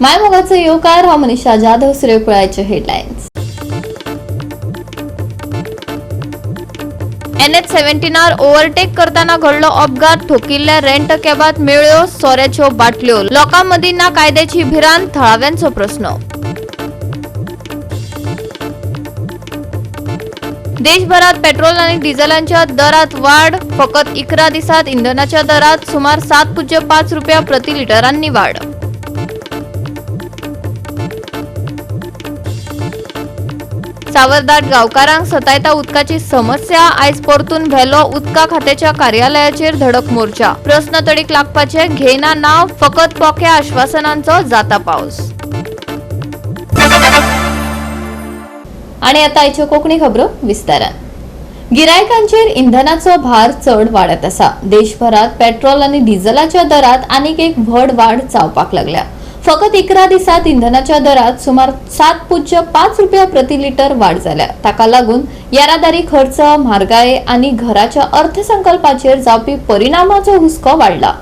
मायमोगाचो येवकार. हांव मनीषा Jadhav. सूर्यकुळाचे headlines. NH 17 overtake करताना घडलो अपघात. ठोकिल्ल्या रेंट कॅबात मेळ्ळ्यो सोऱ्याच्यो बाटल्यो. लोकां मदीं ना कायद्याची भिरांत, थळाव्यांचो प्रस्न. देशभरात पेट्रोल आणि डिझेलांच्या दरात वाढ. फकत 11 दिसात इंधनाच्या दरात सुमार 7.5 रुपया प्रति लिटरांनी वाढ. सावरदाट गावकारांक सतायता उदकाची समस्या. आयज परतून व्हेलो उदका खात्याच्या कार्यालयाचेर धडक मोर्चा. प्रस्न तडीक लागपाचे घेयना नांव, फकत पोक्या आश्वासनांचो जाता पावस. आणि आता आयच्यो कोंकणी खबरो विस्तारान. गिरायकांचेर इंधनाचो भार चड वाडत आसा. देशभरात पेट्रोल आनी डिझलाच्या दरात आनीक एक व्हड वाड जावपाक लागल्या. फकत 11 दिसात इंधनाच्या दरात सुमार 7.5 रुपया प्रति लिटर वाड जाल्या. ताका लागून येरादारी खर्च, म्हारगाय आनी घराच्या अर्थसंकल्पाचेर जावपी परिणामाचो हुस्को वाडला.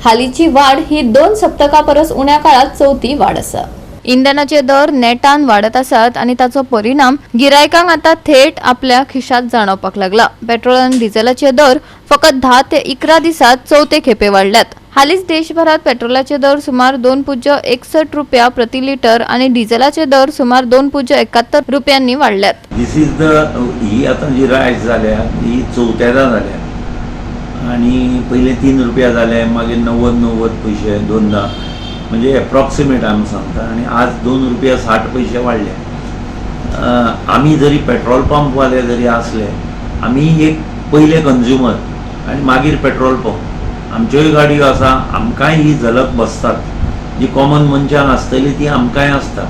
हालींची वाड ही 2 सप्तका परस उण्या काळात चवथी वाड आसा. इंधनाचे दर नेटान वाडत आसात आनी ताचो परिणाम गिरायकांक आतां थेट आपल्या खिशात जाणवपाक लागला. पेट्रोल आनी डिझेलाचे दर फकत 10 ते 11 दिसात चवथे खेपे वाडल्यात. हालींच देशभरात पेट्रोलाचे दर सुमार 2.61 रुपया प्रति लिटर आनी डिझेलाचे दर सुमार 2.71 रुपयांनी वाडल्यात. This is the ही आतां जी रायज जाल्या ही चवथ्यादा जाल्या आनी पयले 3 रुपया जाले, मागीर 90 पयशे दोनदा, म्हणजे एप्रॉक्सिमेट आमी सांगता, आनी आज 2 रुपया 60 पयशे वाडले. आमी जरी पेट्रोल पंपवाले जरी आसले, आमी एक पयले कंज्युमर आनी मागीर पेट्रोल पंप. आमच्योय गाडयो आसा, आमकांय ही झलक बसतात. जी कॉमन मनशांक आसतली ती आमकांय आसता.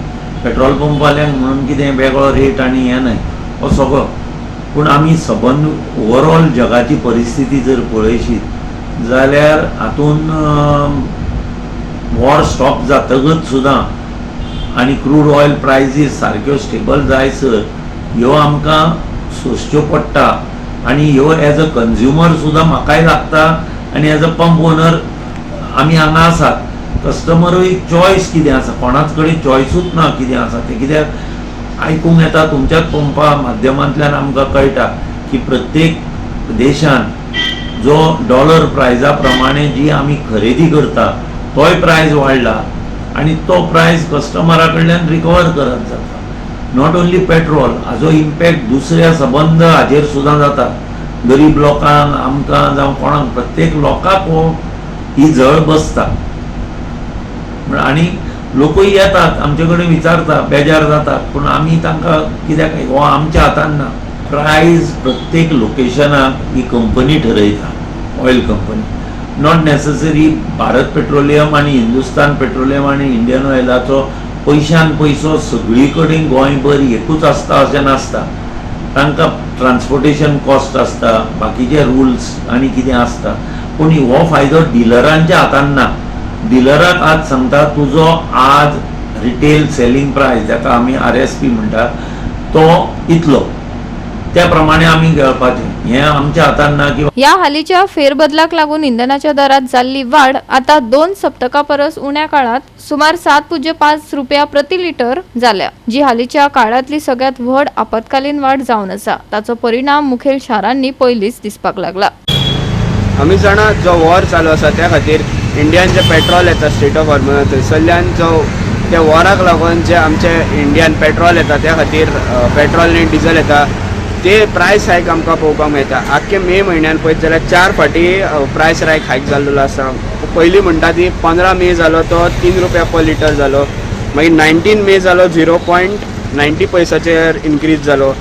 पेट्रोल पंपवाल्यांक म्हणून कितें वेगळो रेट आनी हें न्हय हो सगळो. पूण आमी सबंद ओवरऑल जगाची परिस्थिती जर पळयशीत जाल्यार हातून वॉर स्टॉप जातकच सुद्दां आनी क्रूड ऑयल प्रायजीस सारक्यो स्टेबल जायसर ह्यो आमकां सोंसच्यो पडटा. आनी ह्यो एज अ कंज्युमर सुद्दां म्हाकाय लागता आनी एज अ पंप ओनर आमी हांगा आसात. कस्टमरूय चॉयस कितें आसा, कोणाच कडेन चॉयसूच ना कितें आसा तें. कित्याक आयकूंक येता, तुमच्याच पंपा माध्यमांतल्यान आमकां कळटा की प्रत्येक देशान जो डॉलर प्रायजा प्रमाणे जी आमी खरेदी करता तोय प्रायज वाडला आनी तो प्रायज कस्टमरा कडल्यान रिकवर करप जाता. Not only petrol, हाजो इम्पॅक्ट दुसऱ्या सबंद हाजेर सुद्दां जाता. गरीब लोकांक, आमकां जावं कोणाक, प्रत्येक लोकांक हो ही झळ बसता. आनी लोकूय येतात आमचे कडेन, विचारता, बेजार जातात, पूण आमी तांकां कित्याक हो आमच्या हातान ना. प्रायज प्रत्येक लोकेशनाक ही कंपनी ठरयता, oil company. Not necessary Bharat petroleum आनी हिंदुस्तान पेट्रोलियम आनी इंडियन ऑयलाचो पयशान पयसो सगळी कडेन गोंयभर एकूच आसता अशें नासता. तांकां ट्रान्सपोर्टेशन कॉस्ट आसता, बाकीचे रुल्स आनी कितें आसता. पूण हो फायदो डिलरांच्या हातान ना. डिलराक आज सांगता, तुजो आज रिटेल सेलिंग प्रायस, जाका आमी आरएसपी म्हणटा, तो इतलो, त्या प्रमाणे आमी खेळपाचें. हें आमच्या हातान ना की ह्या हालींच्या फेरबदलाक लागून इंधनाच्या दरात जाल्ली वाड आता 2 सप्तका परस उण्या काळात सुमार 7.5 रुपया प्रति लिटर जाल्या, जी हालींच्या काळांतली सगळ्यात व्हड आपत्कालीन वाड जावन आसा. ताचो परिणाम मुखेल शारांनी पयलींच दिसपाक लागला. आमी जाणा, जो वॉर चालू आसा त्या खातीर इंडियान जे पेट्रोल येता स्ट्रेट ऑफ हॉर्मोज, थंयसरल्यान जो त्या वॉराक लागून जे आमचे इंडियान पेट्रोल येता, त्या खातीर पेट्रोल आनी डिझल येता ते प्रायस हायक आमकां पळोवपाक मेळटा. आख्खे मे म्हयन्यान पळयत जाल्यार 4 फावटी प्रायस हायक हायक जाल्लो आसा. पयलीं म्हणटा ती 15 मे जालो तो 3 रुपया पर लिटर जालो, मागीर 19 मे जालो 0.90 पैसाचेर इन्क्रीज जालो,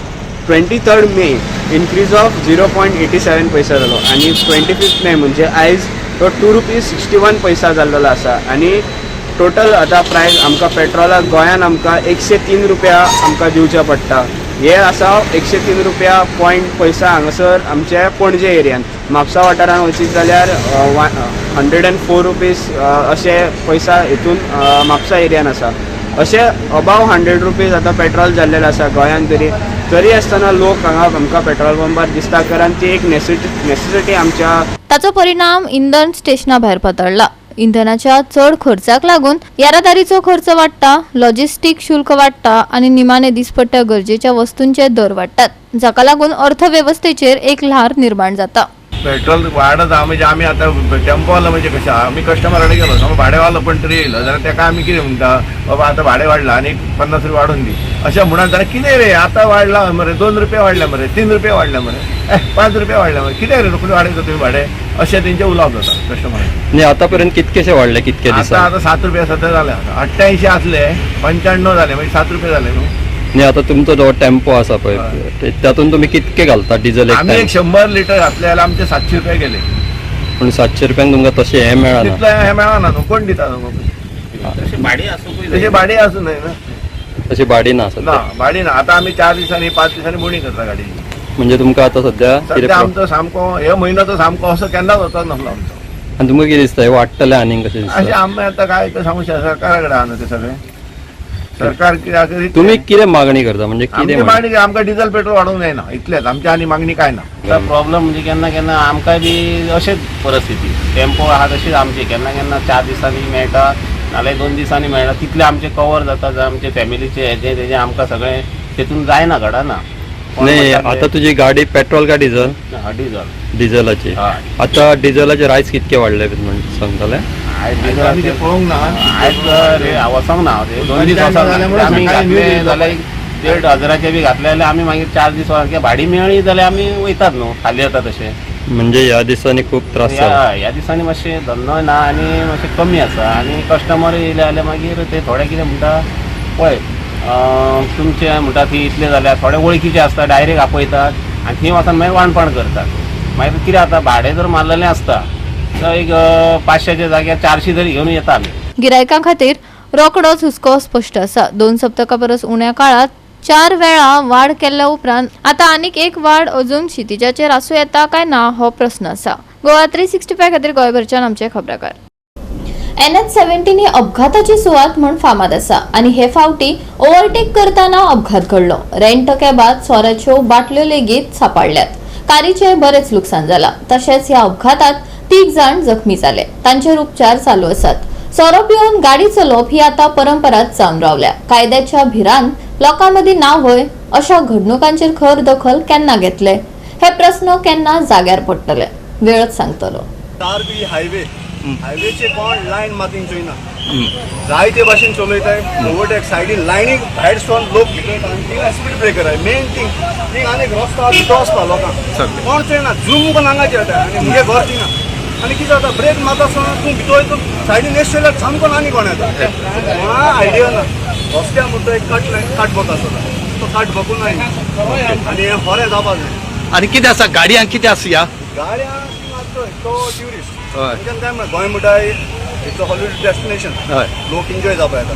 23 May increase of 0.87 पैसा जालो आनी 25 मे म्हणजे आयज तो 2 रुपीज 61 पैसा जाल्लो आसा. आनी टोटल आतां प्रायस आमकां पेट्रोलाक गोंयान आमकां 103 रुपया आमकां दिवचे पडटा. हे आसा 103 रुपया पॉयंट पैसा हांगासर आमच्या पणजे एरियान. म्हापसा वाठारान वचीत जाल्यार 104 रुपीज अशे पैसा हितून म्हापसा एरियान आसा. अशें अबाव 100 रुपीज आतां पेट्रोल जाल्लेलें आसा गोंयान. तरी तरी आसतना लोक हांगा आमकां पेट्रोल पंपार दिसता, कारण ती एक नेसेसिटी आमच्या ताचो परिणाम इंधन स्टेशना भायर पातळला. इंधनाच्या चड खर्चाक लागून येरादारीचो खर्च वाडटा, लॉजिस्टीक शुल्क वाडटा आनी निमाणे दिसपट्ट्या गरजेच्या वस्तूंचे दर वाडटात, जाका लागून अर्थवेवस्थेचेर एक ल्हार निर्माण जाता. पेट्रोल वाडत आहा म्हणजे आमी आतां टेम्पोवालो म्हणजे कशें आहा, आमी कस्टमरा कडेन गेलो समज भाडेवालो पण तरी येयलो जाल्यार तेका आमी कितें म्हणटा, बाबा आतां भाडें वाडलां आनी 50 रुपया वाडोवन दी अशें म्हणत जाल्यार कितें रे आतां वाडलां मरे, 2 रुपया वाडल्या मरे, 3 रुपया वाडल्या मरे, 5 रुपया वाडल्या मरे, कितें रे रोखडे वाडयता तुमी भाडें, अशें तेंचें उलोवप जाता कस्टमराक. न्ही आतापर्यंत कितकेशे वाडले कितके आतां दिसांनी? आतां 7 रुपया सद्या जाले, आतां 88 आसले 95 जाले, म्हणजे 7 रुपया जाले न्हू. न्ही आता तुमचो जो टेम्पो आसा पळय तातूंत तुमी कितके घालता डिझल एक आमी टायम? एक 100 लिटर घातले जाल्यार आमचे 700 रुपया गेले. पूण 700 रुपयांक तुमकां तशें हें मेळना. तितलें हें मेळना न्हू, कोण दिता न्हू? तशें भाडें आसूंकूय तशें भाडें आसूं न्हय ना. तशी भाडी ना ना सद्या. भाडी ना. आतां आमी 4 दिसांनी 5 दिसांनी बोणी करता गाडी. म्हणजे तुमकां आतां सद्या कितें सद्या आमचो सामको हे म्हयनो तो सामको असो केन्नाच वचत नासलो आमचो. आनी तुमकां कितें दिसता हें वाडटलें आनीक कशें अशें दिसता? आमी आतां काय तें सांगू शकना, सरकारा कडेन आहा न्हू तें सगळें. सरकार कित्याक तुमी कितें मागणी करता म्हणजे आमची कितें मागणी आमकां डिझल पेट्रोल वाडोवंक जायना इतलेंच आमची, आनी मागणी काय ना. प्रॉब्लम म्हणजे केन्ना केन्ना आमकांय बी अशेंच परिस्थिती, टेम्पो आहा तशीच आमची, केन्ना केन्ना 4 दिसांनी मेळटा नाल्यार 2 दिसांनी मेळटा, तितलें आमचें कवर जाता जावं आमचे फॅमिलीचें हेजें तेजें आमकां सगळें तेतून जायना, घडना. न्ही आतां तुजी गाडी पेट्रोल काय डिझल? डिझल. डिझलाची. हय. आतां डिझलाचे रायस कितके वाडले म्हण सांगतले? आयज आमी ते पळोवंक ना. आयज रे वचोंक ना, 2 दीस वचोंक ना. आमी घातले जाल्यार 1,500 बी घातले जाल्यार आमी मागीर 4 दीस सारके भाडी मेळ्ळी जाल्यार आमी वयतात न्हू, खाली येता तशें. म्हणजे ह्या दिसांनी खूब त्रास जाला. ह्या दिसांनी मातशें धंदो ना आनी मातशें कमी आसा आनी कस्टमर येयले जाल्यार मागीर ते थोडे कितें म्हणटा पळय तुमचे म्हणटा ती इतले जाल्यार थोडे वळखीचे आसता डायरेक्ट आपयतात आनी थंय वचून मागीर वाणपण करतात. मागीर कितें जाता भाडें जर मारलेलें आसता तर एक 500च्या जाग्यार 400 तरी घेवन येता आमी. गिरायकां खातीर रोखडोच हुस्को स्पश्ट आसा. 2 सप्तकां परस उण्या काळात 4 वेळा वाड केल्ल्या उपरांत आतां आनीक एक वाड अजून क्षितिजाचेर आसूं येता काय ना हो प्रस्न आसा. गोवा 365 खातीर गोंयभरच्यान आमचे खबराकार. NH17 ही अपघाताची सुवात म्हूण फामाद आसा आनी हे फावटी ओव्हरटेक करतना अपघात घडलो. रेंट कॅबात सोऱ्याच्यो बाटल्यो लेगीत सापडल्यात. कारीचें बरेंच लुकसाण जालां. तशेंच ह्या अपघातात 3 जाण जखमी जाले, तांचेर उपचार चालू आसात. सोरो पिवन गाडी चलोवप ही आतां परंपराच जावन रावल्या. कायद्याच्या भिरान लोकां मदीं ना व्हय अशा घडणुकांचेर खर दखल केन्ना घेतले हे प्रस्न केन्ना जाग्यार पडटले वेळच सांगतलो. तारबी हायवे हायवेचे कोण लायन मातीन चोयना, जायते भाशेन चलयताय, ओवरटेक सायडीन लायनीक भायर सोन लोक भितर थिंगा स्पीड ब्रेकर आहे मेन थिंग, थिंग आनी रस्तो आहा भितर वचपा लोकांक कोण चोयना, झूम करून हांगाचे येता आनी मुगे घर थिंगा आनी कितें जाता ब्रेक मारता आसतना तूं भितर वयता सायडीन येश चोयल्यार सामको आनी कोण येता, कोणा आयडिया ना. रस्त्या म्हणटा एक कट लायन कट बक आसता तो कट बकून आनी होरें जावपा जाय. आनी कितें आसा गाडयांक कितें आसा ह्या गाड्या तो ट्युरिस्ट तांच्यान काय म्हणटा गोंय म्हणटा it's a holiday destination, लोक एन्जॉय जावपा येता.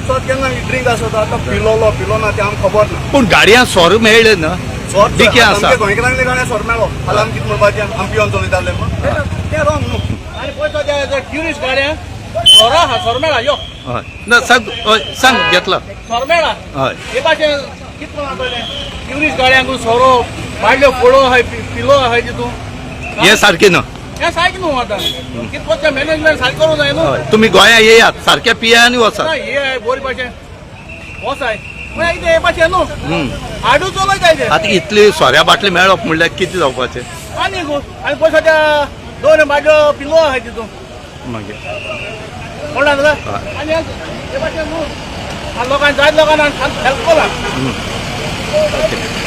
सो केन्ना ड्रिंक आसता आतां पिलोलो पिलो ना तें आमकां खबर ना. पूण गाडयांक सोरो मेळ्ळें ना, सोर डिके आसा. गोंयकारांक गाड्या सोर मेळ्ळो हाल आमी कितें म्हणपाचें आमी पिवन चलयताले तें रॉंग न्हू. आनी पळय ट्युरिस्ट गाड्या सोरो आहा, सोरो मेळा यो. हय ना सांग, हय सांग घेतला सोरो मेळा. हय हे भाशेन कितें कोण जातलें ट्युरिस्ट गाड्यांक सोरो बाडल्यो फोडो आहाय पिलो आहाय तितून हें सारकें न्हू. हें सारकें न्हू आतां कितें करचें मॅनेजमेंट सारकें करूंक जाय न्हू. तुमी गोंया येयात सारकें पिया आनी वचात. हे बोरी भाशेन वसाय म्हणल्यार कितें हे भाशेन न्हू आडू चलयताय ते. आतां इतली सोऱ्या बाटली मेळप म्हणल्यार कितें जावपाचें? आनी आनी पळय सद्या 2 बाटल्यो पिलो आहाय तितून मागीर कळ्ळा तुका. आनी हे भाशेन न्हू आनी लोकांक जायत लोकांक हेल्प कोला.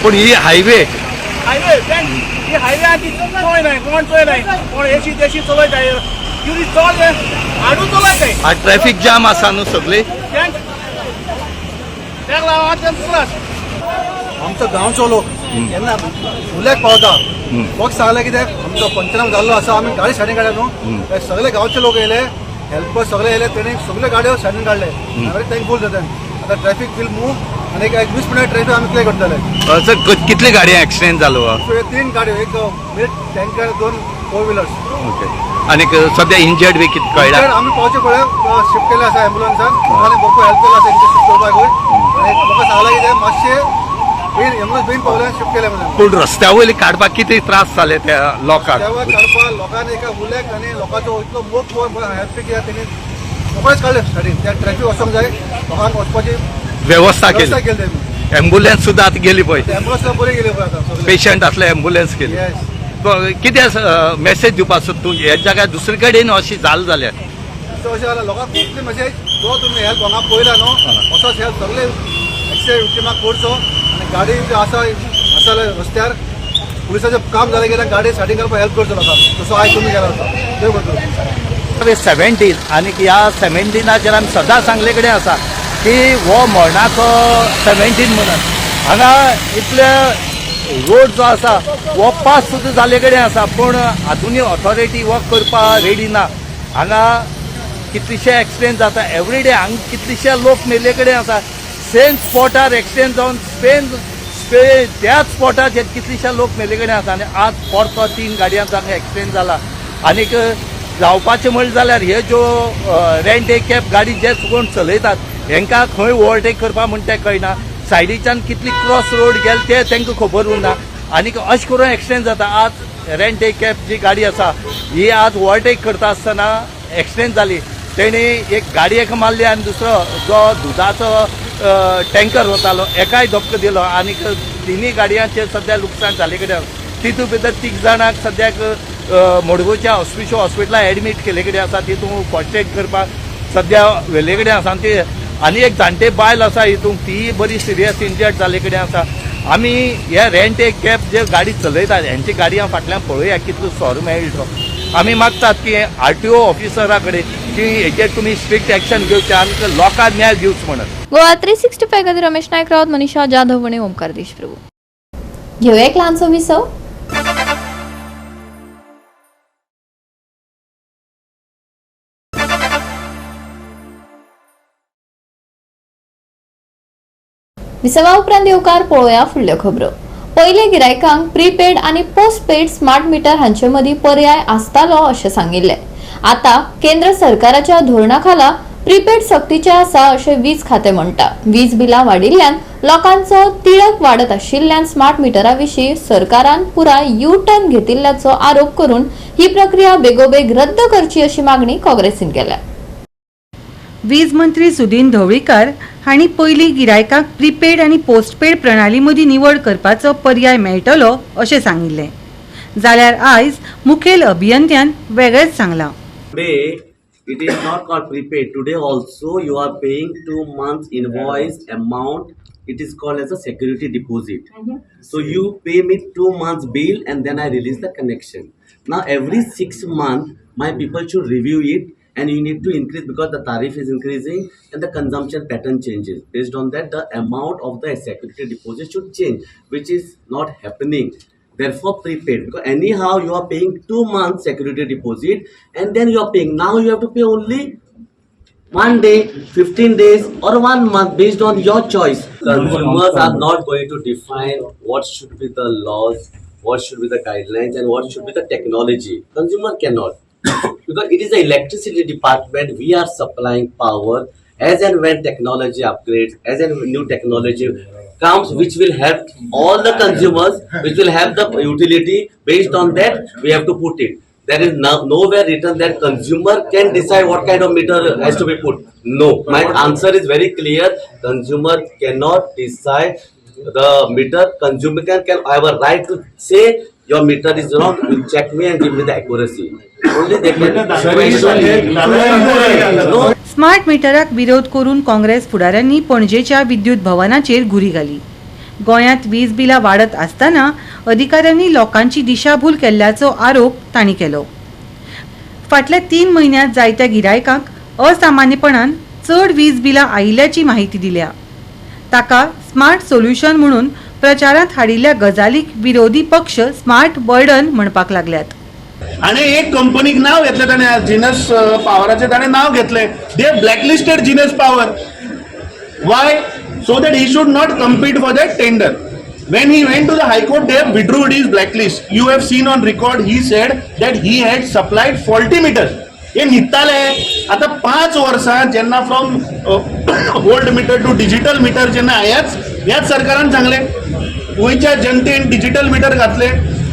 पूण ही हायवे हायवे ही हायवे आनी चोय नाय कोण चोय नाय कोण एशी तेशी चलयताय ट्युरिस्ट चड आडू चलयताय. ट्रॅफिक जाम आसा न्हू सगळी. तेका लागून त्रास. आमचो गांवचो लोक केन्ना फुल्याक पावता लोक सांगले कित्याक आमचो पंचनाम जाल्लो आसा, आमी गाडी सायडीन काडल्या न्हू, सगळे गांवचे लोक येयले हेल्पर सगळे येयले, तेणी सगळे गाडयो सायडीन काडले. हांव थँकफूल जाता. आतां ट्रॅफिक बील मूव आनी एक 20 मिनट ट्रॅफिक आमी क्लियर करतले. सर कितले गाडयांक एक्सिडेंट जालो? 3 गाडयो, एक मिल्क टँकर, 2 4 व्हिलर्स. ओके आनी सद्या इंजर्ड बी कितें कळ्ळा? आमी पावचे पळय शिफ्ट केले आसा एम्बुलन्सान, लोकांनी भरपूर हेल्प केला आसा शिफ्ट करपाकूय. आनी म्हाका सांगलां कितें मातशें बेगीन एम्बुलन्स बेगीन पावले, शिफ्ट केले म्हणून. पूण रस्त्या वयले काडपाक कितें त्रास जाले त्या लोकांक? तेव्हा काडपा लोकांनी एका उल्याक आनी लोकांचो इतलो मोग पळोवन हेल्प केल्या तेणी, रोखडेच काडले सायडीन. त्या ट्रॅफिक वचोंक जाय, लोकांक वचपाची वेवस्था वेवस्था केली. केली तेमी. एम्बुलन्स सुद्दां आतां गेली पळय. एम्बुलन्स सुद्दां बरी गेली पळय आतां सगळे. पेशंट असले एम्बुलन्स गेली. येस. कितें मेसेज दिवपाक सोदता तूं? हे जाग्यार दुसरे कडेन अशी जाल जाल्यार अशें जाल्यार लोकांक इतली मेसेज, जो तुमी हेल्प हांगा पळयला न्हू, असोच हेल्प सगळे एक्सिडेंट विक्टिमाक करचो आनी गाडी जी आसा आसा जाल्यार रस्त्यार पुलिसाचें काम जालें गेल्यार गाडी सायडीन घालपाक हेल्प करचो लोकांक, तसो आयज तुमी केला आसा. देव करूं. 17 आनी ह्या 17नाचेर आमी सदां सांगले कडेन आसा की हो मरणाचो 17 म्हणून हांगा इतले रोड जो आसा हो पास सुद्दां जाल्ले कडेन आसा, पूण आजुनूय ऑथॉरिटी हो करपाक रेडी ना. हांगा कितलेशे एक्सिडेंट जाता एवरीडे, हांगा कितलेशे लोक मेल्ले कडेन आसा. सेम स्पॉटार एक्सिडेंट जावन सेम त्याच स्पॉटाचेर कितलेशे लोक मेल्ले कडेन आसा. आनी आज परतो 3 गाडयांचो हांगा एक्सिडेंट जाला. आनीक जावपाचें म्हणलें जाल्यार हे ज्यो रेंट ए कॅब गाडी जे कोण चलयतात हेंकां खंय ओवरटेक करपा म्हण तें कळना, सायडीच्यान कितली क्रॉस रोड गेले ते तांकां खबर उरना आनीक अशें करून एक्सिडेंट जाता. आज रेंट ए कॅब जी गाडी आसा ही आज ओवरटेक करता आसतना एक्सिडेंट जाली. तेणी एक गाडयेक मारली आनी दुसरो जो दुदाचो टँकर वतालो एकाय धपको दिलो आनीक तिनूय गाडयांचेर सद्या लुकसाण जाले कडेन. तितूंत भितर 3 जाणांक सद्याक मडगांवच्या हॉस्पिशो हॉस्पिटलान एडमीट केले कडेन आसा. तितूंत फर्स्ट एड करपाक सद्या व्हेले कडेन आसा. आनी ती आनी एक जाणटे बायल आसा हितूंत, तीय बरी सिरियस इंजर्ड जाल्ले कडेन आसा. आमी हे रेंट ए कॅब जे गाडी चलयतात हेंची गाडयां फाटल्यान पळोवया कितलो सोरो मेळटलो. आमी मागतात की आरटीओ ऑफिसरा कडेन की हेजेर तुमी स्ट्रिक्ट एक्शन घेवचें आनी लोकांक न्याय दिवचो म्हणून. गोवा 365 खातीर रमेश नायक रावत, मनीषा जाधव आनी ओमकार देशप्रभू. घेवया एक ल्हानसो विसव. विसवा उपरांत येवकार पळोवया फुडल्यो खबरो. पयले गिरायकांक प्रीपेड आनी पोस्टपेड स्मार्ट मीटर हांचे मदीं पर्याय आसतालो अशें सांगिल्लें. आतां केंद्र सरकाराच्या धोरणा खाला प्रीपेड सक्तीचें आसा अशें वीज खातें म्हणटा. वीज बिलां वाडिल्ल्यान लोकांचो तिडक वाडत आशिल्ल्यान स्मार्ट मिटरा विशीं सरकारान पुराय यू टर्न घेतिल्ल्याचो आरोप करून ही प्रक्रिया बेगोबेग रद्द करची अशी मागणी काँग्रेसीन केल्या. वीज मंत्री सुदिन ढवळीकार हांणी पयलीं गिरायकांक प्रीपेड आनी पोस्टपेड प्रणाली मदीं निवड करपाचो पर्याय मेळटलो अशें सांगिल्लें, जाल्यार आयज मुखेल अभियंत्यान वेगळेंच सांगलां. Today it is not called prepaid. Today also you are paying 2 months invoice amount. It is called as a security deposit. So you pay me 2 months bill and then I release the connection. Now every 6 months my people should review it and you need to increase because the tariff is increasing and the consumption pattern changes. Based on that, the amount of the security deposit should change, which is not happening. Therefore prepaid, because anyhow you are paying 2 months security deposit and then you are paying. Now you have to pay only 1 day, 15 days or 1 month based on your choice. Consumers are not going to define what should be the laws, what should be the guidelines and what should be the technology. Consumer cannot. Because it is the electricity department, we are supplying power. As and when technology upgrades, as and when new technology comes, which will help all the consumers, which will help the utility, based on that we have to put it. There is nowhere written that consumer can decide what kind of meter has to be put. No, my answer is very clear. Consumer cannot decide the meter. Consumer can have a right to say your meter is wrong, you check me and give me the accuracy. Only they can question. No. Smart मिटराक विरोध करून काँग्रेस फुडाऱ्यांनी पणजेच्या विद्युत भवनाचेर घुरी घाली. गोंयांत वीज बिलां वाडत आसतना अधिकाऱ्यांनी लोकांची दिशाभूल केल्ल्याचो आरोप तांणी केलो. फाटल्या 3 म्हयन्यांत जायत्या गिरायकांक असामान्यपणान चड वीज बिलां आयिल्ल्याची माहिती दिल्या. ताका स्मार्ट सोल्युशन म्हणून प्रचारांत हाडिल्ल्या गजालीक विरोधी पक्ष स्मार्ट बर्डन म्हणपाक लागल्यात. आनी एक कंपनीक नांव घेतलें ताणें, जिनस पावराचें ताणें नांव घेतलें. They blacklisted Genus Power. Why? So that he should not compete for that tender. When he went to the High Court, they have withdrew his blacklist. You have seen on record, he said that he had supplied faulty meters. हे न्हिदताले. आतां 5 वर्सां जेन्ना from old meter to digital meter जेन्ना ह्याच सरकारान सांगलें, गोंयच्या जनतेन digital metre घातले,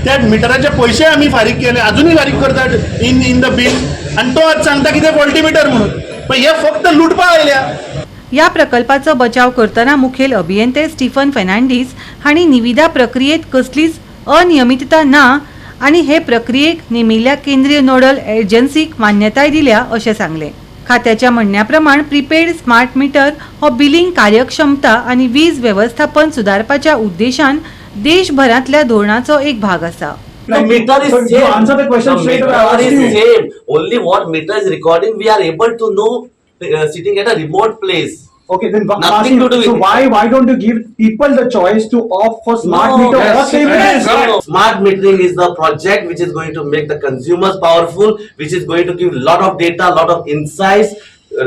त्या मिटराचे पयशे आमी फारीक केले, अजुनूय फारीक करतात इन इन the bill, आनी तो आज सांगता कितें फॉल्टी मिटर म्हणून. पण हे फक्त लुटपा आयल्या. ह्या प्रकल्पाचो बचाव करतना मुखेल अभियंते स्टीफन फेर्नांडीस हांणी निविदा प्रक्रियेत कसलीच अनियमितता ना आनी हे प्रक्रियेक नेमिल्ल्या केंद्रीय नोडल एजन्सीक मान्यताय दिल्या अशें सांगलें. खात्याच्या म्हणण्या प्रमाण प्रीपेड स्मार्ट मिटर हो बिलिंग कार्यक्षमता आनी वीज वेवस्थापन सुदारपाच्या उद्देशान देशभरांतल्या धोरणाचो एक भाग आसा. The meter is So you same. Answer the question The straight away. I meter asked is you. same. Only what meter is recording, we are able to know sitting at a remote place. Okay, then Nothing asking, to do with so it. why don't you give people the choice to opt for smart No, meter or yes, stay with yes, this? No, smart metering is the project which is going to make the consumers powerful, which is going to give lot of data, lot of insights.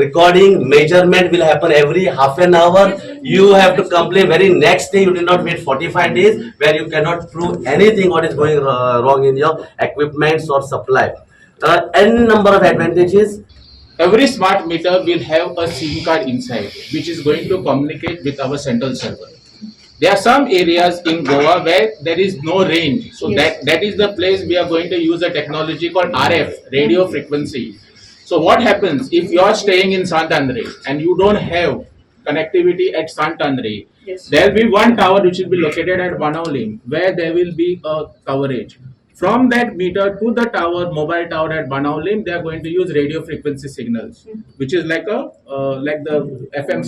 Recording, measurement will happen every half an hour. You have to complain very next day. You did not wait 45 days where you cannot prove anything what is going wrong in your equipments or supply. There are n number of advantages. Every smart meter will have a SIM card inside, which is going to communicate with our central server. There are some areas in Goa where there is no range. So that is the place we are going to use a technology called RF, radio frequency. So what happens if you are staying in Sant Andre and you don't have connectivity at Sant Andre? There will be one tower which will be located at Banaulim where there will be a coverage. From that meter to the tower, mobile tower at Banaulim, they are going to use radio frequency signals, which is like a like the FM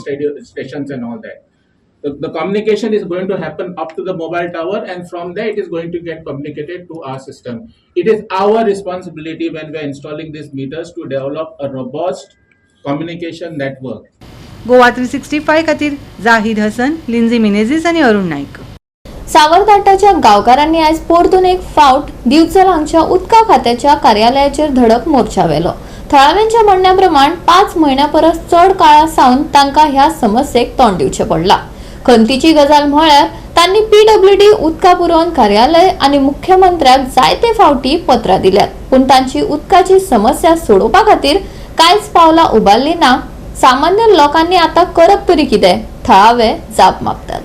stations and all that. The communication is going to happen up to the mobile tower, and from there it is going to get communicated to our system. It is our responsibility when we are installing these meters to develop a robust communication network. Goa 365 खातीर जाहीद हसन, लिंझी मिनेझीस आनी अरुण नाईक. सावरदाटाच्या गांवकारांनी आयज परतून एक फावट दिवचल हांगच्या उदका खात्याच्या कार्यालयाचेर धडक मोर्चा व्हेलो. थळाव्यांच्या म्हणण्या प्रमाण 5 म्हयन्या परस चड काळा सावन तांकां ह्या समस्येक तोंड दिवचें पडलां. खंतीची गजाल म्हळ्यार तांणी पीडब्ल्यूडी उदका पुरवण कार्यालय आनी मुख्यमंत्र्याक जायते फावटी पत्रां दिल्यात, पूण तांची उदकाची समस्या सोडोवपा खातीर कांयच पावलां उबारली ना. सामान्य लोकांनी आतां करप तरी कितें, थळावे जाप मागतात.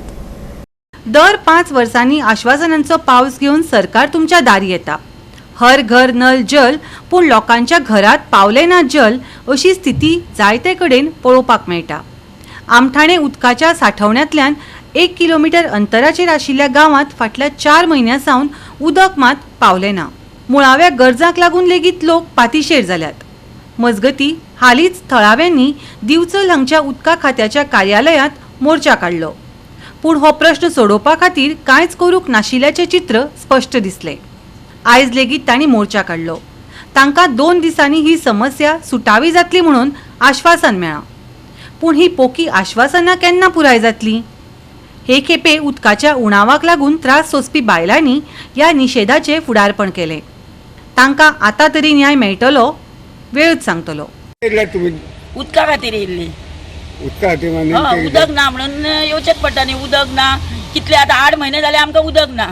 दर 5 वर्सांनी आश्वासनांचो पावस घेवन सरकार तुमच्या दारी येता. हर घर नल जल, पूण लोकांच्या घरात पावलें ना जल अशी स्थिती जायते कडेन पळोवपाक मेळटा. आमठाणे उदकाच्या सांठवण्यांतल्यान 1 किलोमिटर अंतराचेर आशिल्ल्या गांवांत फाटल्या 4 म्हयन्यां सावन उदक मात पावलें ना. मुळाव्या गरजांक लागून लेगीत लोक पातिशेर जाल्यात. मजगती हालींच थळाव्यांनी दिवचल हांगच्या उदका खात्याच्या कार्यालयांत मोर्चा काडलो, पूण हो प्रश्न सोडोवपा खातीर कांयच करूंक नाशिल्ल्याचें चित्र स्पश्ट दिसलें. आयज लेगीत तांणी मोर्चा काडलो. तांकां 2 दिसांनी ही समस्या सुटावी जातली म्हणून आश्वासन मेळ्ळां, पूण ही पोकी आश्वासनां केन्ना पुराय जातली? हे खेपे उदकाच्या उणावाक लागून त्रास सोंसपी बायलांनी ह्या निशेधाचें फुडारपण केलें. तांकां आतां तरी न्याय मेळटलो, वेळच सांगतलो. उदका खातीर येयल्ली. उदका खातीर? हय, उदक ना म्हणून येवचेंच पडटा न्ही. उदक ना कितले आतां 8 म्हयने जाले आमकां उदक ना.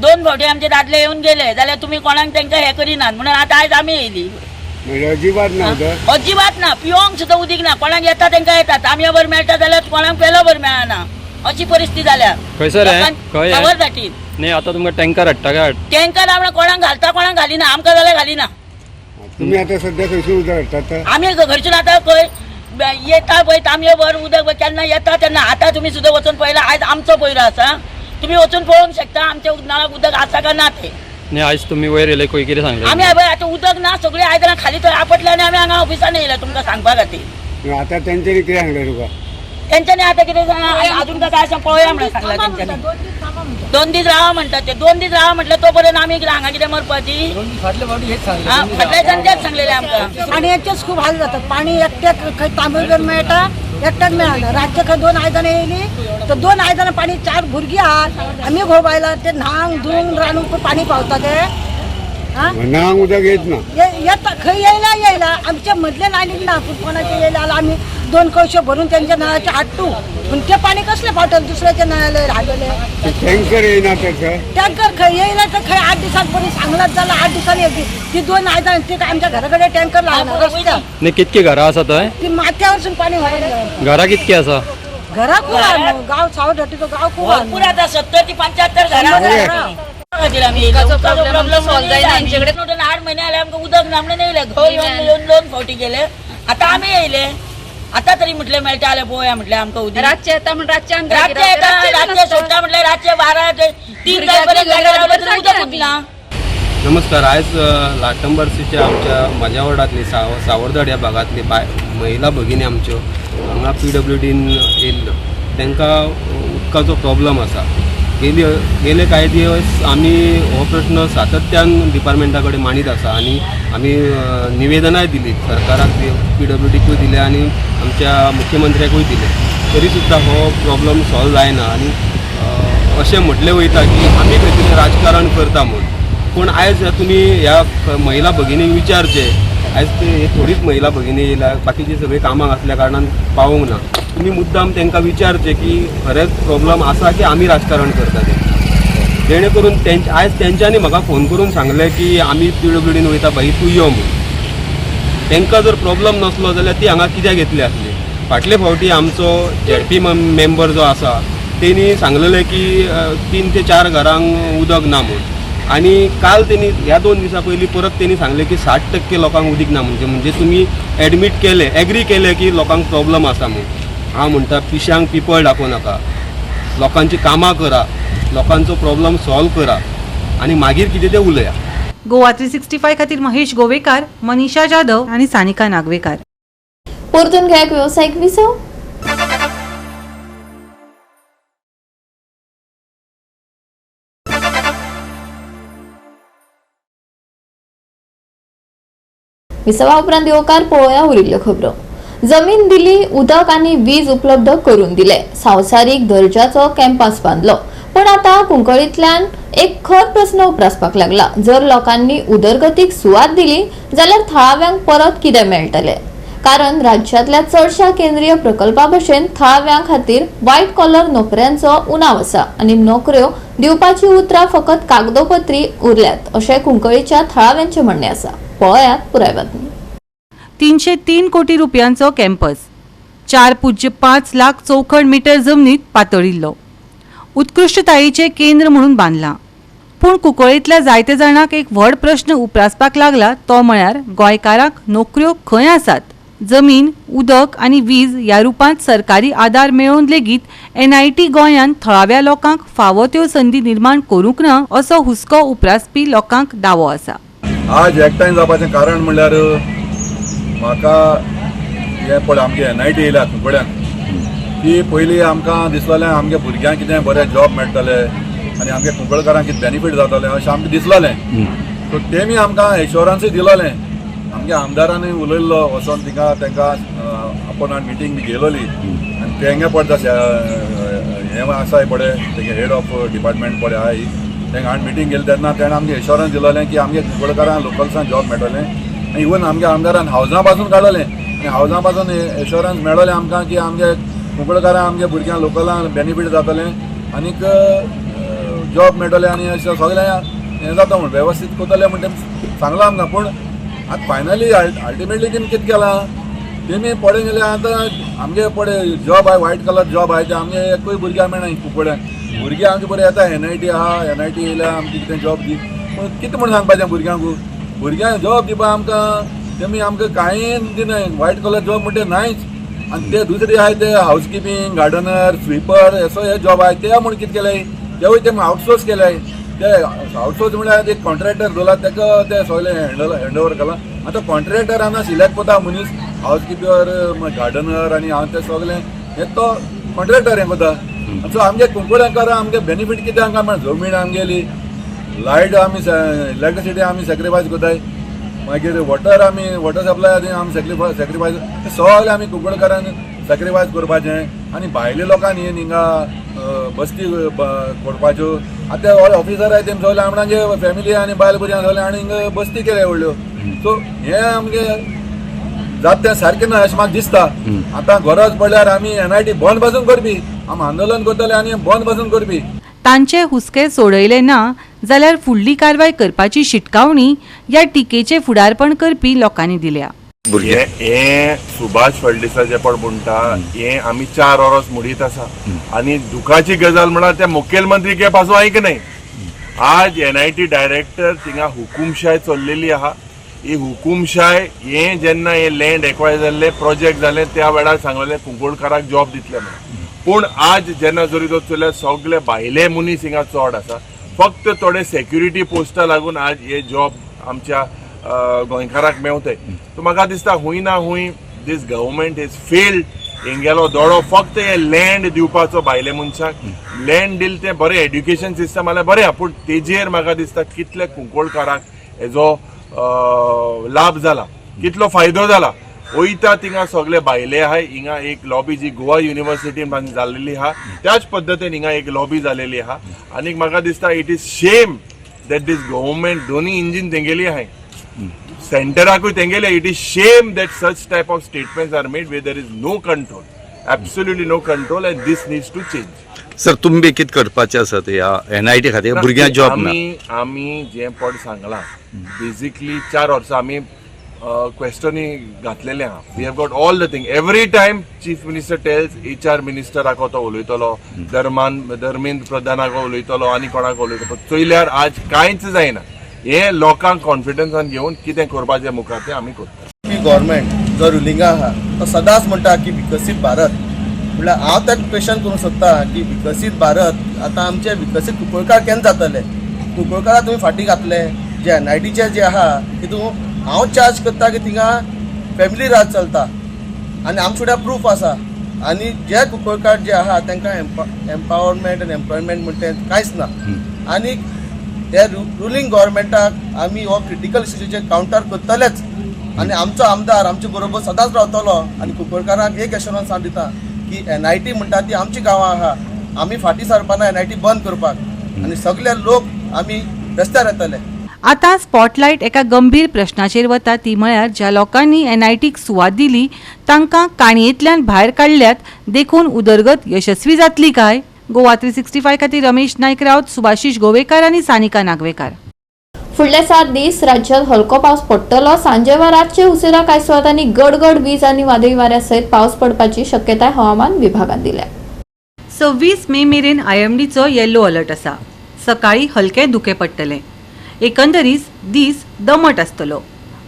2 फावटी आमचे दादले येवन गेले जाल्यार तुमी कोणाक तांकां हें करिनात म्हणून आतां आयज आमी येयली. म्हणजे अजिबात ना उदक? अजिबात ना, पिवंक सुद्दां उदीक ना. कोणाक येता तांकां येता, तांबयो मेळटा जाल्यार कोणाक पेलोभर मेळना अशी परिस्थिती जाल्या. खंयसर हें? खंय हें? सावरदाटीन. न्ही, आतां तुमकां टँकर हाडटा काय? टँकर आमकां कोणाक घालता कोणाक घालिना, आमकां जाल्यार घालिना. तुमी आतां सद्या खंयसून उदक हाडटात? आमी घरसून आतां खंय येता पळय तांबयो भर उदक केन्ना येता तेन्ना. आतां तुमी सुद्दां वचून पळयला, आयज आमचो पयरो आसा, तुमी वचून पळोवंक शकता आमच्या नळाक उदक आसा काय ना तें. न्ही, आयज तुमी वयर येयले खंय कितें सांगलें? आमी पळय आतां उदक ना, सगळीं आयदनां खाली थंय आपटले आनी आमी हांगा ऑफिसान येयले तुमकां सांगपा खातीर. आतां तेंच्यांनी कितें सांगलें तुका? तेंच्यांनी आतां कितें अजून काय सांग पळोवया म्हणून सांगलां तेंच्यांनी. 2 दीस रावा म्हणटात ते, 2 दीस रावा म्हटलं तोपर्यंत आमी हांगा कितें मरपाची. फाटल्या फावटी हेच फाटल्या दिसान तेच सांगलेलें आमकां. आनी हेचेच खूब हाल जातात. पाणी एकट्याक खंय तांबयभर मेळटा, एकट्याक मेळना. रातचे खंय 2 आयदनां येयली तर 2 आयदनां पाणी, 4 भुरगीं आहात, आमी घोव बायलां ते न्हांक धुवंक रांदूंक पाणी पावता ते. न्हांक उदक येत ना? येता खंय येयला येयला आमच्या मदले लायनीक ना, पूण कोणाचे येयला जाल्यार आमी 2 कळश्यो भरून तेंच्या नळाचे हाडटू, पूण ते पाणी कसलें फावटलें दुसऱ्याच्या नळाले हाडलें. टँकर येयना तर? टँकर खंय येयला तर खंय 8 दिसांक पयलीं सांगलाच जाल्यार 8 दिसांनी येतली. ती 2 आयदनां ती आमच्या घरा कडेन टँकर लागना रस्त्यार. न्ही, कितकी घरां आसा थंय? ती माथ्यावरसून पाणी व्हायला. घरां कितकी आसा? घरां खूब आहा न्हू, गांव सावडटीचो गांव खूब आहा न्हू. भरपूर आता 70 ते 75 घरां घरां. खातीर आमी येयले. उदकाचो उदकाचो problem problem solve जायना हेंचेकडेन. 8 महिने जाले आमकां उदक ना म्हणून येयले. घोव येवन येवन 2 फावटी गेले. आतां आमी येयले. आतां तरी म्हटलें मेळटा जाल्यार पळोवया म्हटलें आमकां उदक. रातचे येता म्हण रातचे आमकां रातचे येता, रातचे सोडटा म्हटल्यार रातचे 12 ते 3 भुरग्यांक जाय पर्यंत घरा जागे रावले तरी जागे उदक आमी. ना. नमस्कार. आयज लाटंबरसीच्या आमच्या म्हज्या वॉर्डांतली सावर्दड ह्या भागांतली बाय महिला भगिनी आमच्यो हांगा PWDन येयल्ल्यो. तांकां उदकाचो प्रॉब्लम आसा. गेले कांय दिवस आमी हो प्रश्न सातत्यान डिपार्टमेंटा कडेन मांडीत आसा आनी आमी निवेदनाय दिली सरकाराक, PWDकूय दिले आनी आमच्या मुख्यमंत्र्याकूय दिले. तरी सुद्दां हो प्रॉब्लम सॉल्व जायना आनी अशें म्हटलें वयता की आमी खंय तरी राजकारण करता म्हूण. पूण आयज तुमी ह्या महिला भगिनींक विचारचें. आयज ते थोडीच महिला भगिनी येयल्या, बाकीची सगळीं कामाक आसल्या कारणान पावूंक ना. तुमी मुद्दाम तांकां विचारचें की खरेंच प्रॉब्लम आसा की आमी राजकारण करता तें. जेणे करून आयज तेंच्यांनी म्हाका फोन करून सांगलें की आमी PWDन वयता भाई, तूं यो म्हूण. तांकां जर प्रॉब्लम नासलो जाल्यार ती हांगा कित्याक येतली आसली? फाटले फावटी आमचो ZP member जो आसा तेणी सांगलेलें की 3 ते 4 घरांक उदक ना म्हूण. आनी काल तेणी ह्या 2 दिसां पयलीं परत तेणी सांगलें की 60% लोकांक उदीक ना. म्हणजे तुमी एडमीट केलें, एग्री केलें की लोकांक प्रॉब्लम आसा म्हूण. हांव म्हणटा पिशांक पिपळ दाखोवं नाका, लोकांची कामां करा, लोकांचो प्रॉब्लम सॉल्व करा आनी मागीर कितें तें उलया. गोवा 365 खातीर महेश गोवेकार, मनीषा जाधव आनी सानिका नागवेकार. परतून घ्या एक वेवसायीक विसव. विसवा उपरांत येवकार पळोवया उरिल्ल्यो खबरो. जमीन दिली, उदक आनी वीज उपलब्ध करून दिले, संवसारीक दर्जाचो कॅम्पस बांदलो, पण आतां कुंकळींतल्यान एक खर प्रस्न उप्रासपाक लागला. जर लोकांनी उदरगतीक सुवात दिली जाल्यार थळाव्यांक परत कितें मेळटलें? कारण राज्यांतल्या चडशा केंद्रीय प्रकल्पा भशेन थळाव्यां खातीर व्हायट कॉलर नोकऱ्यांचो उणाव आसा आनी नोकऱ्यो दिवपाची उतरां फकत कागदोपत्री उरल्यात अशें कुंकळीच्या थळाव्यांचें म्हणणें आसा. पळयात पुराय बातमी. 303 कोटी रुपयांचो कॅम्पस 4.05 लाख चौखण मीटर जमनीत पातळिल्लो, उत्कृश्टतायेचें केंद्र म्हणून बांदलां. पूण कुंकळींतल्या जायते जाणांक एक व्हड प्रश्न उप्रासपाक लागला तो म्हळ्यार गोंयकारांक नोकऱ्यो खंय आसात? जमीन, उदक आनी वीज ह्या रुपांत सरकारी आदार मेळोवन लेगीत NIT गोंयान थळाव्या लोकांक फावो त्यो संदी निर्माण करूंक ना असो हुस्को उप्रासपी लोकांक दावो आसा. आज एकठांय जावपाचें कारण म्हणल्यार म्हाका हें पळय आमगे NIT येयल्या कुंकळ्यान की पयलीं आमकां दिसलेलें आमगे भुरग्यांक कितें बरें जॉब मेळटले आनी आमगे कुंकळकारांक कितें बेनिफीट जातलें अशें आमकां दिसलेलें. सो तेमी आमकां एश्योरन्सूय दिलोलें. आमगे आमदारानूय उलयल्लो वचोन तिका तांकां आपोवन हाडून मिटींग बी घेयलोली आनी तेंगे पडटा हें आसा पळय तेगे हेड ऑफ डिपार्टमेंट पळय आहाय तेंका हाडून मिटींग गेली तेन्ना तेणें आमगे एश्योरन्स दिलोलें की आमगे कुंकळकारांक लोकल्सांक जॉब मेळटलें. आनी इवन आमगे आमदारान हावजां पासून काडलें आनी हावजां पासून एश्योरन्स मेळोलें आमकां की आमगे कुंकळकारांक आमगे भुरग्यांक लोकलांक बेनिफीट जातलें आनीक जॉब मेळटलें आनी अशें सगळें हें जाता म्हूण वेवस्थीत करतलें म्हूण तेमी सांगलां आमकां. पूण आतां फायनली अल्टिमेटली तेमी कितें केलां तेमी पळय गेल्यार आतां आमगे पळय जॉब आहाय, व्हायट कलर जॉब आहाय ते आमगे एकूय भुरग्यांक मेळना. कुंकळ्यांक भुरगीं आमचे बरें येता NIT आहा, NIT येयल्या आमकां कितें जॉब दी, पूण कितें म्हूण सांगपाचें भुरग्यांक? भुरग्यांक जॉब दिवपा आमकां तेमी आमकां कांय दिनाय. व्हायट कलर जॉब म्हणटे नायच. आनी ते दुसरे आहाय ते हावस किपिंग, गार्डनर, स्विपर असो हे जॉब आहाय ते म्हूण कितें केलें तेवूय तेमी आवटसोर्स केले. ते आवटसोर्स म्हणल्यार एक कॉन्ट्रॅक्टर दवरला ताका ते सगळें हँड ओवर केलां. आतां कॉन्ट्रॅक्टरान सिलेक्ट करता मनीस हावस किपर, गार्डनर आनी हांव ते सगळें हे तो कॉन्ट्रॅक्टर हें करता. सो आमगे कुंकळ्यांकारां आमगे बेनिफीट कितें आमकां मेळना. जमीन आमगेली, लायट आमी इलेक्ट्रिसिटी आमी सॅक्रिफायस करताय, मागीर वॉटर आमी वॉटर सप्लाय आमी सॅक्रिफायस सगळें आमी कुंकळकारान सॅक्रिफायस करपाचें. आनी भायल्या लोकांनी हिंगा बस्ती करपाच्यो. आतां व्हडले ऑफिसर आहाय तेमी सगळे आपणागे फॅमिली आनी बायल भुरग्यांक सगळे आनी हिंगा बस्ती केल्या व्हडल्यो. सो हें आमगे जाता तें सारकें ना अशें म्हाका दिसता. आतां गरज पडल्यार आमी NIT बंद पासून करपी, आमी आंदोलन करतले आनी बंद पासून करपी. तांचे हुस्के सोडयले ना जाल्यार फुडली कारवाय करपाची शिटकावणी ह्या टिकेचे फुडारपण करपी लोकांनी दिल्या. भुरगे हे सुभाष फळदेसाय जे पण म्हणटा हे आमी 4 वरस मुडीत आसा आनी दुखाची गजाल म्हळ्यार त्या मुखेलमंत्री के पासून आयकनाय. आज NIT director थिंगा हुकुमशाय चल्लेली आहा. ही हुकुमशाय हे जेन्ना हे लँड एक्वायर जाल्ले प्रोजेक्ट जाले त्या वेळार सांगलेले कुंकळकाराक जॉब दितले म्हणून, पूण आज जेन्ना जरी तो चोयल्यार सगळे भायले मनीस हिंगा चड आसा. फक्त थोडे सेक्युरिटी पोस्टा लागून आज हे जॉब आमच्या गोंयकाराक मेवताय. सो म्हाका दिसता हुंय ना हुंय दीस गव्हर्मेंट is failed. हेंगेलो दोडो फक्त हे लँड दिवपाचो भायले मनशाक लँड दिल तें बरें, एड्युकेशन सिस्टम जाल्यार बरें आहा, पूण तेजेर म्हाका दिसता कितले कुंकळकाराक हेजो लाभ जाला, कितलो फायदो जाला. वयता थिंगा सगळे भायले आहाय. हिंगा एक लॉबी जी गोवा युनिवर्सिटीन जाल्लेली आहा त्याच पद्दतीन हिंगा एक लॉबी जालेली आहा. आनीक म्हाका दिसता it is shame that this government दोनी इंजीन तेंगेली आहाय, सेंटराकूय तेंगेले. It is shame that such type of statements are made where there is no control, absolutely no control, and this needs to change. Sir तुमी बी कितें करपाचें आसा ते ह्या NIT खातीर भुरग्यांक जॉब ना? आमी जें पड सांगलां बेजिकली 4 वर्सां आमी क्वेश्चनी घातलेले आहा. We have got all the thing. Every time chief minister tells HR मिनिस्टराक तो उलयतलो, धर्मेंद्र प्रधानाक उलयतलो आनी कोणाक उलयतलो, चोयल्यार आज कांयच जायना. हे लोकांक कॉन्फिडन्सान घेवन कितें करपाचें मुखार तें आमी करता. गव्हर्मेंट जो रुलिंगा आहा तो सदांच म्हणटा की विकसीत भारत, म्हणल्यार हांव ताका क्वेश्चन करूंक सोदता की विकसीत भारत आतां आमचे विकसीत कुंकळकार केन्ना जातले? कुंकळकाराक तुमी फाटीं घातले जे NITचे जे आहा तितून हांव चार्ज करता की थिंगा फॅमिली राज चलता आनी आमचे फुडें प्रूफ आसा. आनी जे कुंकळकार जे आहा तांकां एम्पावरमेंट आनी एम्प्लॉयमेंट म्हणटा तें कांयच ना. आनी हे रुलिंग गव्हर्मेंटाक आमी हो क्रिटिकल इश्यूचेर कावंटर करतलेच आनी आमचो आमदार आमचे बरोबर सदांच रावतलो. आनी कुंकळकारांक एक एश्योरन्स हांव दिता की NIT म्हणटा ती आमची गांवां आहा, आमी फाटीं सरपाना NIT बंद करपाक आनी सगळे लोक आमी रस्त्यार येतले. आतां स्पॉटलायट एका गंभीर प्रश्नाचेर वता ती म्हळ्यार ज्या लोकांनी NITक सुवात दिली तांकां काणयेंतल्यान भायर काडल्यात देखून उदरगत यशस्वी जातली काय? गोवा 365 खातीर रमेश नायक रावत, सुभाषीश गोवेकार आनी सानिका नागवेकार. फुडले 7 दीस राज्यात हलको पावस पडटलो. सांजे वा रातचे उसरा कांय सुवातांनी गडगड वीज आनी वादळी वाऱ्या सयत पावस पडपाची शक्यताय हवामान विभागान दिल्या. 26 मे मेरेन IMDचो येलो अलर्ट आसा. सकाळी हलके धुकें पडटलें. एकंदरीत दीस दमट आसतलो.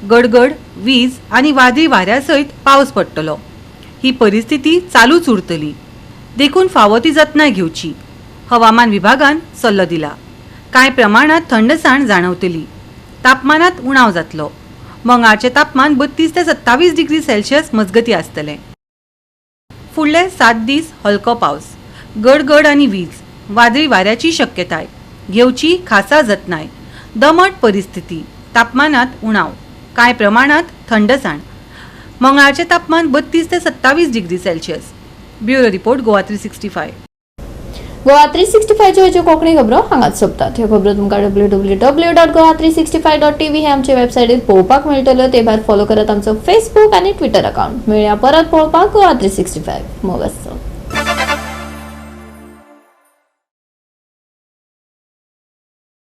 गडगड वीज आनी वादळी वाऱ्या सयत पावस पडटलो. ही परिस्थिती चालूच उरतली देखून फावो ती जतनाय घेवची हवामान विभागान सल्लो दिला. कांय प्रमाणात थंडसाण जाणवतली. तापमानात उणाव जातलो. मंगळाचें तापमान 32 ते 27 डिग्री सेल्सियस मजगती आसतलें. फुडले 7 दीस हलको पावस, गडगड आनी वीज, वादळी वाऱ्याची शक्यताय. घेवची खासा जतनाय. दमट परिस्थिती, तापमानात उणाव, कांय प्रमाणात थंडसाण. मंगळाचें तापमान 32 ते 27 degree Celsius. Bureau report, Goa 365. Goa 365च्यो ह्यो कोंकणी खबरो हांगाच सोंपतात. ह्यो खबरो तुमकां www.goa365.tv हे आमचे वेबसायटीर पळोवपाक मेळटल्यो. ते भायर फॉलो करात आमचो फेसबूक आनी ट्विटर अकाउंट. मेळया परत पळोवपाक गोवा 365. मोग आसता.